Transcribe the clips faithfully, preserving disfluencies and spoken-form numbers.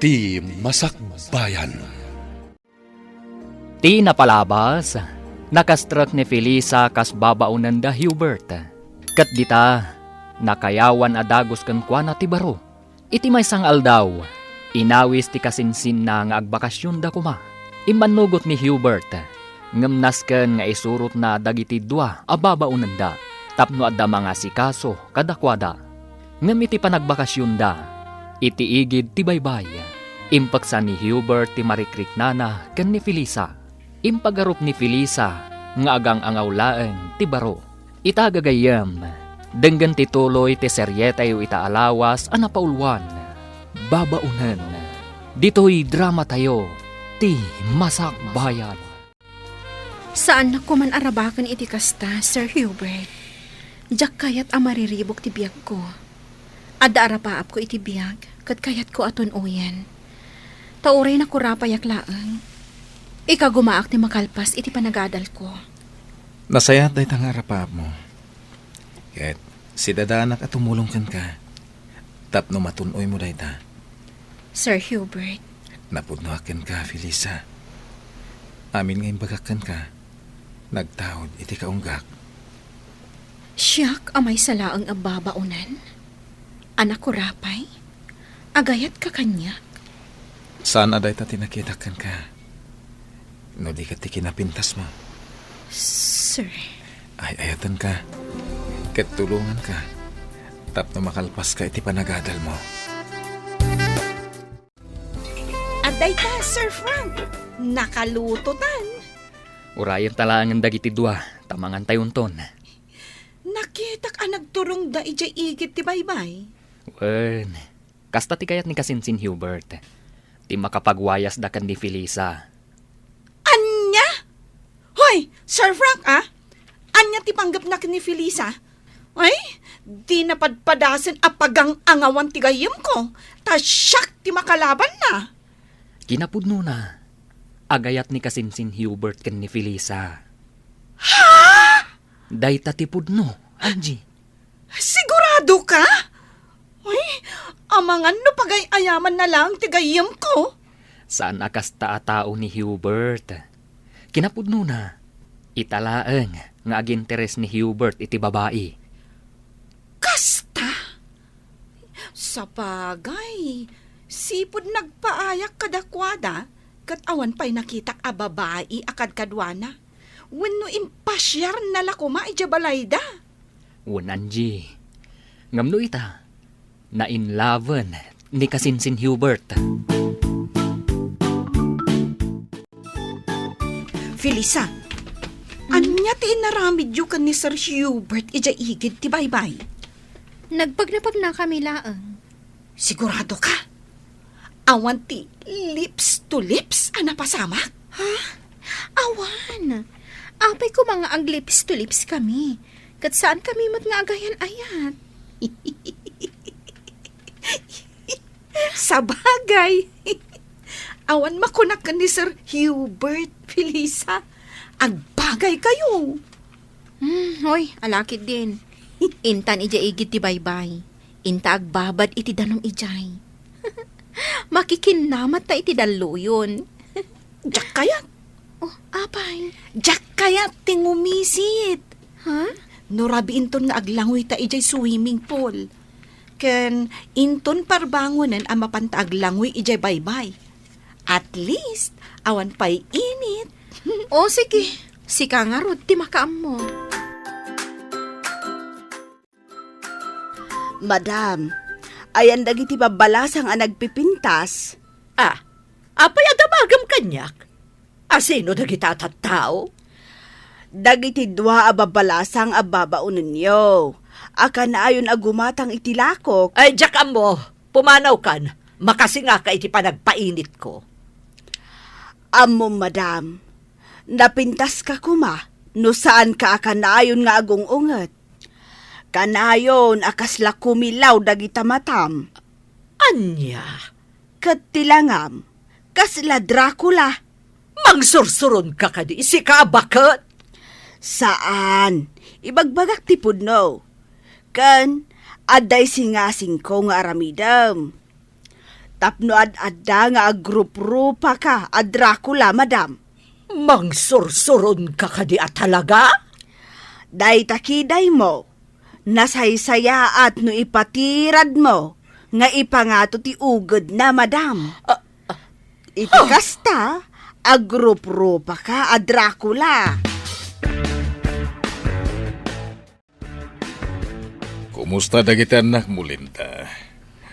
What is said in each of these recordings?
Ti Masakbayan. Ti napalabas, nakastrek ni Felisa kas babaonen da Hubert. Ket dita, nakayawan a dagus kenkuana ti baro. Iti maysa nga aldaw, inawis ti kasinsinna nga agbakasionda koma. Immannugot ni Hubert, ngem nasken nga isurotna dagiti dua a babaonenda tapno adda mangasikaso kadakuada. Ngem iti panagbakasionda, iti igid ti baybay, impeksa ni Hubert ti marikriknana ken ni Felisa. Impagarup ni Felisa nga agang-angaw laeng ti baro. Ita gagayyem, denggen ti tuloy ti serietayo ita a lawas a napauluan, Babaonen. Ditoy dramatayo, ti Masakbayan. Saannak koman a rabaken iti kasta, Sir Hubert. Diak kayat a mariribuk ti biagko. Adda a rapaapko iti biag, ket kayatko a tun-oyen. Ta uray nakurapayak laeng, ikagumaak ti makalpas iti panagadalko. Nasayaat dayta nga arapaapmo. Ket sidadanak a tumulong kenka tapno matun-oymo dayta. Sir Hubert. Napudnoak kenka, Felisa. Amin nga imbagak kenka, nagtaud iti kaunggak. Siak a maysa laeng a babaonen? A nakurapay? Agayatka kaniak? Saan a dayta ti nakitak kenka. No di ket ti kinapintasmo. Sir. Ay-ayatenka. Ket tulonganka. Tapno makalpaska iti panagadalmo. Adda ita, Sir Frank. Nakalutotan. Urayenta laengen dagiti dua, ta mangantayonton. Nakitak a nagturongda idiay igid ti baybay. Wen, kasta ti kayat ni kasinsin Hubert. Ti makapagwayasda ken ni Felisa. Ania? Hoy, Sir Frank, ah? Ania ti panggepna ken ni Felisa? Ay, di napadpadasen a pagang-angawan ti gayyemko, ta siak ti makalabanna. Kinapudnona, agayat ni kasinsin Hubert ken ni Felisa. Ha? Dayta ti pudno, Angie. Sigurado ka? Uy, amangan no pagay-ayamanna laeng ti gayyemko. Saan a kasta a tao ni Hubert. Kinapudnona, ita laeng nga aginteres ni Hubert iti babai. Kasta? Sapagay, sipud nagpaayak kadakuada, ket awan pay nakitak a babai a kadkaduana. Wenno impasiarna la koma idiay balayda. Wen, Angie. Ngem no ita, nainlaven ni kasinsin Hubert. Felisa, ania ti inaramidyo ken ni Sir Hubert idiay igid ti baybay? Nagpagnapagnakami laeng. Sigurado ka? Awan ti lips to lips a napasamak? Ha? Awan. Apay koma nga ag-lips to lips kami. Ket saan kami met nga agayan-ayat. Sabagay. Awan makunak ken ni Sir Hubert, Felisa. Agbagay kayo. Hmm, hoy, alakid din. Intan idiay igid ti baybay. Inta agbabad iti danum idiay. Makikinnamat ta iti dalluyon. Diak kayat. Oh, apay? Diak kayat ti ngumisit. Ha? No rabii inton nga aglangoy ta idiay swimming pool. Ken inton parbangonen a mapanta aglangoy idiay baybay. At least, awan pay init. O, sige. Sika ngarud ti makaammo. Madam, ayan dagiti babbalasang a nagpipintas? Ah, apay a damagem kaniak? A sino dagita a tattao? Dagiti dua a babbalasang a babaonenyo a kanayon a gumatang iti lakok. Ay, diak ammo. Pumanawkan. Makasingaka iti panagpainitko. Ammom, madam, napintaska koma no saanka a kanayon nga agung-unget. Kanayon a kasla kumilaw dagita matam. Ania? Ket ti langam, kasla Dracula. Mangsursuronka kadi, sika a baket? Saan. Ibagbagak ti pudno. Ken, adda isingasingko nga aramidem. tapno ad-adda nga agruprupa ka a Dracula, madam. Mangsursuron ka kadi a talaga? Dayta kidaymo, nasaysayaat no ipatiradmo nga ipangato ti ugedna, madam. Ah, ah, Iti ah. Kasta, agruprupa ka a Dracula. Kumusta dagiti annakmo, Linda?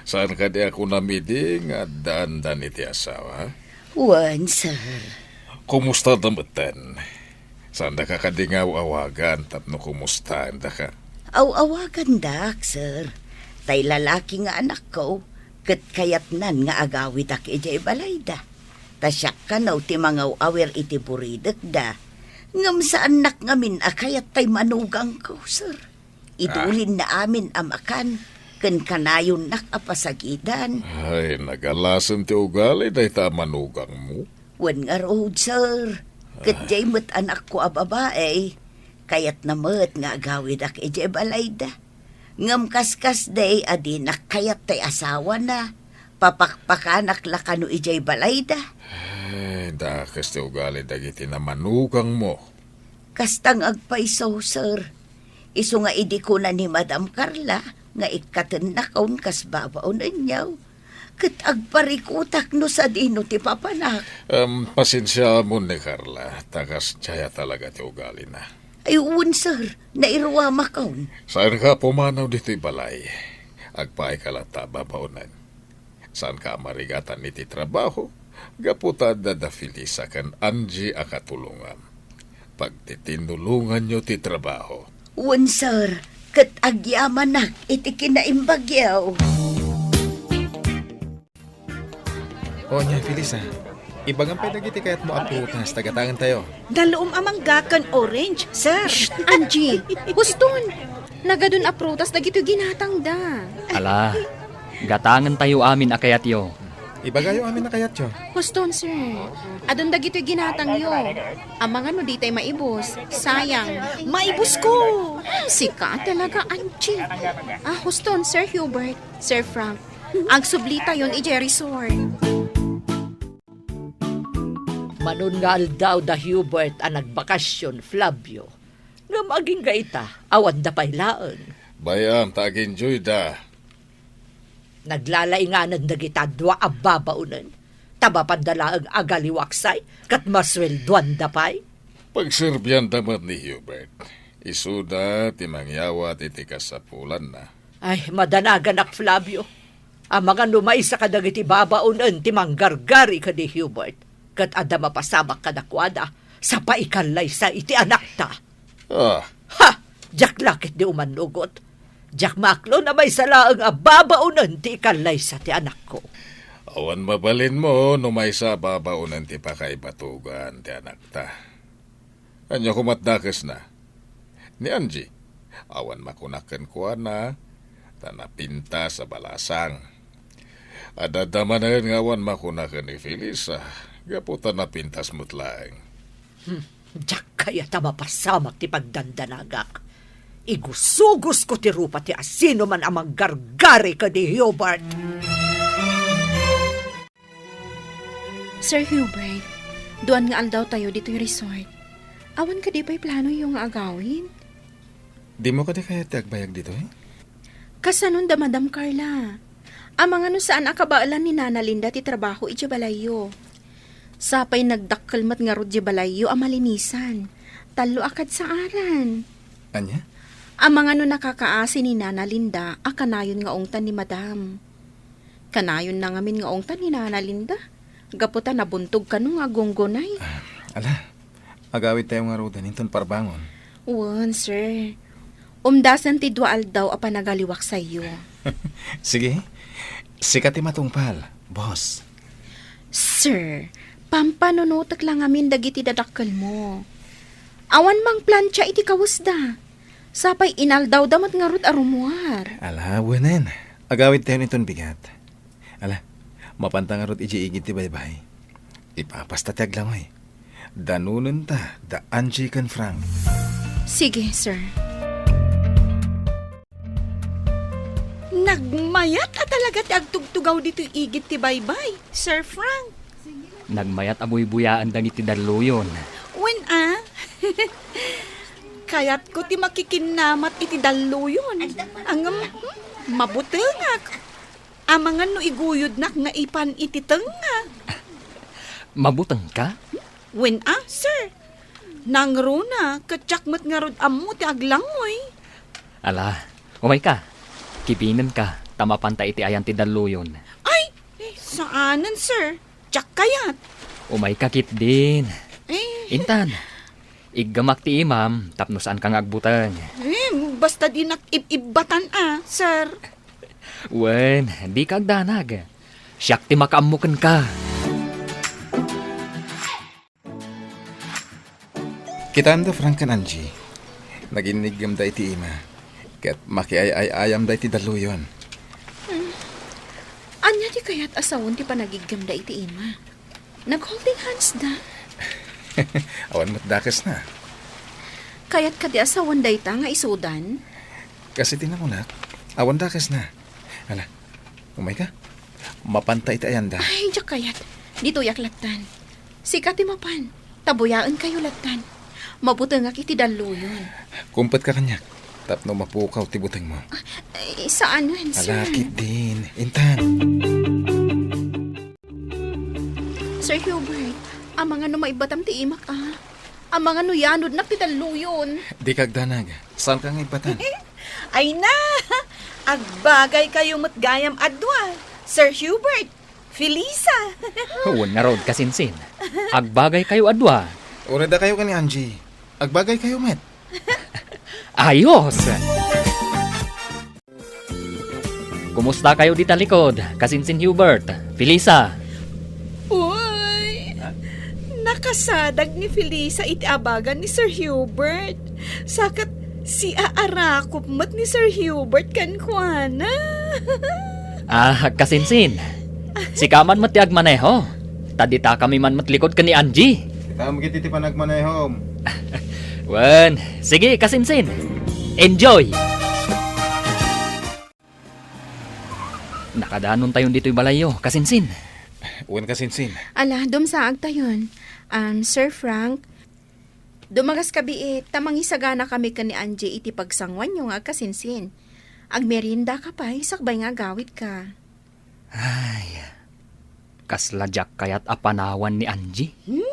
Saan kadi a kunam idi nga addaandan iti asawa? Wen, sir. Kumusta da metten? Saandaka kadi nga aw-awagan tapno kumustaendaka? Aw-awagandak, sir. Tay lalaki nga anakko, ket kayatnan nga agawidak idiay balayda. Ta siak kano ti mangaw-awir iti buridekda. Ngem saannak ngamin a kayat tay manugangko, sir. Idulinna amin a makan, ken kanayonnak a pasagidan. Ay, nagalasen ti ugali dayta a manugangmo. Wen ngarud, sir. Ket diay met anakko a babai, kayatna met nga agawidak idiay balayda. Ngem kaskasdi a dinak kayat tay asawana, papakpakanak la kano idiay balayda. Ay, dakes ti ugali dagiti namanugangmo. Kasta nga agpayso, sir. Isu nga idi kuna ni Madam Carla nga ikkatennakon kas babaonenyo, ket agparikutak no sadino ti papanak. Em, pasensiaamon ni Carla, ta kasdiay a talaga ti ugalina. Ay, wen, sir. Nairuamakon. Saanka a pumanaw ditoy balay. Agpaayka latta a babaonen. Saanka a marigatan iti trabaho, gapu ta adda da Felisa ken Angie a katulongam. Pagtitinnulonganyo ti trabaho. Wen, sir, ket agyamanak iti kinaimbagyo. O, ania, Felisa, ibagam pay dagiti kayatmo a prutas ta gatangentayo. Dalom a mangga ken orange, sir. Shh! Angie, huston! Nagadun a prutas dagitoy ginatangda. Ala, gatangentayo amin a kayatyo. Ibagayo amin a kayatyo. Huston, sir. Adun dagitoy ginatangyo. Amangan no ditay maibus. Sayang. Maibusko! Hmm, sika talaga, Angie. Ah, huston, Sir Hubert, Sir Frank. Agsublitayon idiay resort. Manon nga aldaw da Hubert a nagbakasyon, Flavio. Ngem agingga ita, awanda pay laeng. Bay-am ta ag-enjoyda. Naglalainganan dagita dua a babaonen, ta mapanda laeng agaliwaksay, ket masueldoanda pay. Pagserbianda met ni Hubert. Isuda ti mangyawat iti kasapulanna. Ay, madanaganak, Flavio. Amangan no maysa kadagiti babaonen ti manggargari ken ni Hubert, ket adda mapasamak kadakuada, sa paikallaysa iti anakta. Ah. Ha! Diak la ketdi umannugot. Diak maaklon a maysa laeng a babaonen ti ikallaysa ti anakko. Awan mabalinmo no maysa a babaonen ti pakaibatogan ti anakta. Ania koma ti dakesna? Ni Angie, awan makunak kenkuana, ta napintas a balasang. Adda manen nga awan makunak ken ni Felisa, gapu ta napintas met laeng. Hmm, diak kayat a mapasamak ti pagdandanagak. Igusugosko ti rupa ti asinoman a manggargari ken ni Hubert. Sir Hubert, duan nga aldawtayo ditoy resort. Awan kadi pay planoyo nga agawid? Dimo kadi kayat ti agbayag ditoy? Kasanon da Madam Carla? Amangan no saan a kabaelan ni Nana Linda ti trabaho idiay balayyo. Sapay nagdakkel met ngarud diay balayyo a malinisan. Tallo a kadsaaran. Ania? Amangan no nakakaasi ni Nana Linda a kanayon nga ungtan ni Madam. Kanayonna ngamin nga ungtan ni Nana Linda, gapu ta nabuntog kano nga agunggunay. Ah, ala, agawidtayo ngaruden inton parbangon. Wen, sir. Umdasen ti dua aldaw a panagaliwaksayyo. Sige, sika ti matungpal, boss. Sir, pampanunotek la ngamin dagiti dadakkelmo. Awan mangplancha iti kawesda. Sapay inaldawda met ngarud a rummuar. Ala, wenen. Agawidtayon inton bigat. Ala, mapanta ngarud idiay igid ti baybay. Ipapasta ti aglangoy. Danonenta da Angie ken Frank. Sige, sir. Nagma- Mayat a talaga ti agtugtugaw ditoy igid ti baybay, Sir Frank. Nagmayat a buybuyaen dagiti dalluyon. Wen a? Kayatko ti makikinnamat iti dalluyon. Ngem, hmm, mabutengak. Amangan no iguyodnak nga ipan iti tengnga. Mabutengka? Wen a, sir. Nangruna, ket siak met ngarud ammo ti aglangoy. Ala, umayka. Kibinenka, ta mapanta iti ayan ti dalluyon. Ay, saanen, sir. Siak kayat. Umayka ketdin. Eh. Intan, iggamak ti imam tapno saanka nga agbuteng. Eh, basta dinak ib-ibbatan a, sir. Wen, dika agdanag. Siak ti makaammo kenka. Kitaem da Frank ken Angie. Naginniggemda iti ima. Ket makiay-ay-ayamda iti dalluyon. Hmm. Ania ti kayat a sawen ti panagiggemda iti ima? Nag-holding hands da. Awan met dakesna. Kayat kadi a sawen dayta nga isudan? Kas iti nangunak, awan dakesna. Ala, umayka. Mapanta iti ayanda. Ay, diak kayat. Ditoyak lattan. Sika ti mapan. Ta buyaenkayo lattan. Mabutengak iti dalluyon. Kumpetka kaniak. Tapno mapukaw ti butengmo. Ay, saanen, sir. Ala, ketdin. Intan. Sir Hubert, amangan no maibbatam ti imak, a. Amangan no yanodnak ti dalluyon. Dika agdanag. Saanka nga ibbatan? Ay na! Agbagaykayo met gayam a dua, Sir Hubert, Felisa. Wen ngarud, kasinsin. Agbagaykayo a dua. Uray dakayo ken ni Angie. Agbagaykayo met. Ayos! Kumustakayo dita likod, kasinsin Hubert, Felisa? Uy! Ha? Nakasadag ni Felisa iti abagan ni Sir Hubert. Saket siaarakop met ni Sir Hubert kenkuana. Ah, kasinsin. Sika man met ti agmaneho. Ta ditakami man met likod ken ni Angie. Ditam ket iti panagmanehom. Wen, sige, kasinsin. Enjoy! Nakadanontayon ditoy balayyo, kasinsin. Wen, kasinsin. Ala, dumsaagtayon. Um, Sir Frank, dumagas kabiit, ta mangisaganakami ken ni Angie iti pagsanguanyo nga agkasinsin. Agmeriendaka pay, sakbay nga agawidka. Ay, kasla diak kayat a panawan ni Angie. Hmm?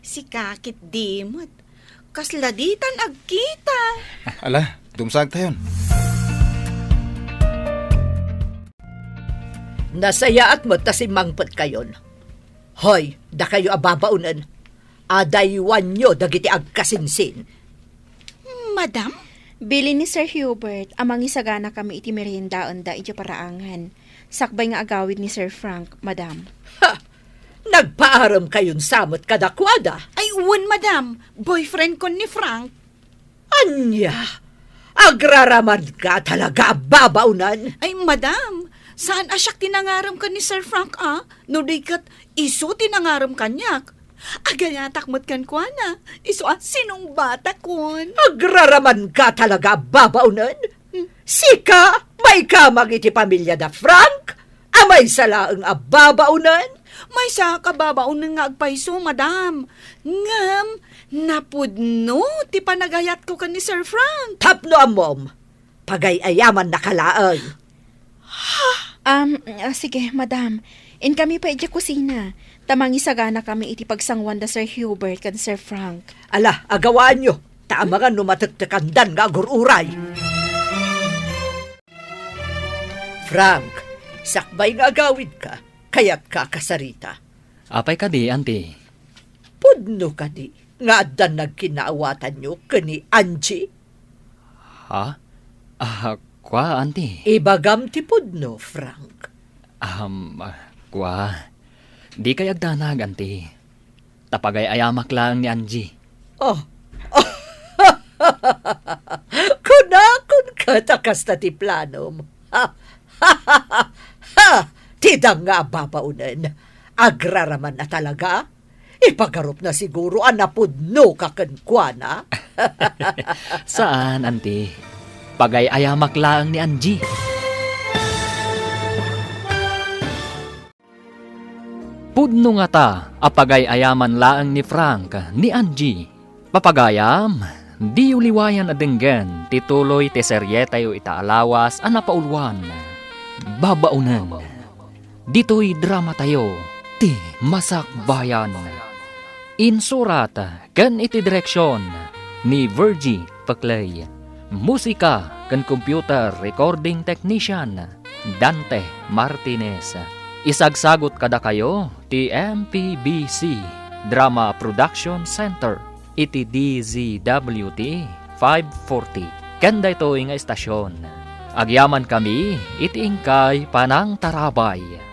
Sika ketdi met. Kasla ditan agkita. Ala, dumsaagtayon. Nasayaat met ta simmangpetkayon. Hoy, dakayo a babaonen, adaywanyo dagiti agkasinsin. Madam? Bilin ni Sir Hubert a mangisaganakami iti meriendaenda idiay paraangan, sakbay nga agawid ni Sir Frank, Madam. Ha! Nagpaaremkayon sa met kadakuada? Ay, wen, Madam. Boyfriendkon ni Frank. Ania? Agraramanka talaga a babaonen? Ay, Madam, saan a siak ti nangarem ken ni Sir Frank, a? No di ket isu ti nangarem kaniak. Agayatak met kenkuana, isu a sinungbatakon. Agraramanka talaga a babaonen? Hmm. Sika, maikamang iti pamiliada Frank, a maysa laeng a babaonen? Maysaak a babaonen nga agpayso, Madam. Ngem, napudno ti panagayatko ken ni Sir Frank. Tapno ammom, pagay-ayamannaka laeng. Um, ah, sige, Madam. Inkami pay idiay kusina. Ta mangisaganakami iti pagsanguan da Sir Hubert ken Sir Frank. Ala, agawaanyo. Ta amangan no matektekandan nga agur-uray. Frank, sakbay nga agawidka, kayatka a kasarita? Apay kadi, Auntie? Pudno kadi nga addan nagkinnaawatanyo ken ni Angie? Ha? Ah, kua, Auntie? Ibagam ti pudno, Frank. Um, ah, kua, dikay agdanag, Auntie. Ta pagay-ayamak laeng ni Angie. Oh. Kunakon ket a kasta ti planom. Ha! Ti danga a babaonen. Agraramanna talaga? Ipagarupna siguro a napudnoka kenkuana? Saan, Auntie. Pagay-ayamak laeng ni Angie. Pudno ngata a pagay-ayaman laeng ni Frank ni Angie. Papagayam, diyo liwayan a denggen ti tuloy ti serietayo ita a lawas a napauluan, Babaonen. Ditoy dramatayo, ti Masakbayan. Insurat ken iti direksion ni Virgie Peclay. Musika ken computer recording technician, Dante Martinez. Isagsagut kadakayo ti M P B C Drama Production Center iti D Z W T five forty. Ken daytoy nga istasyon, agyamankami iti inkay panangtarabay.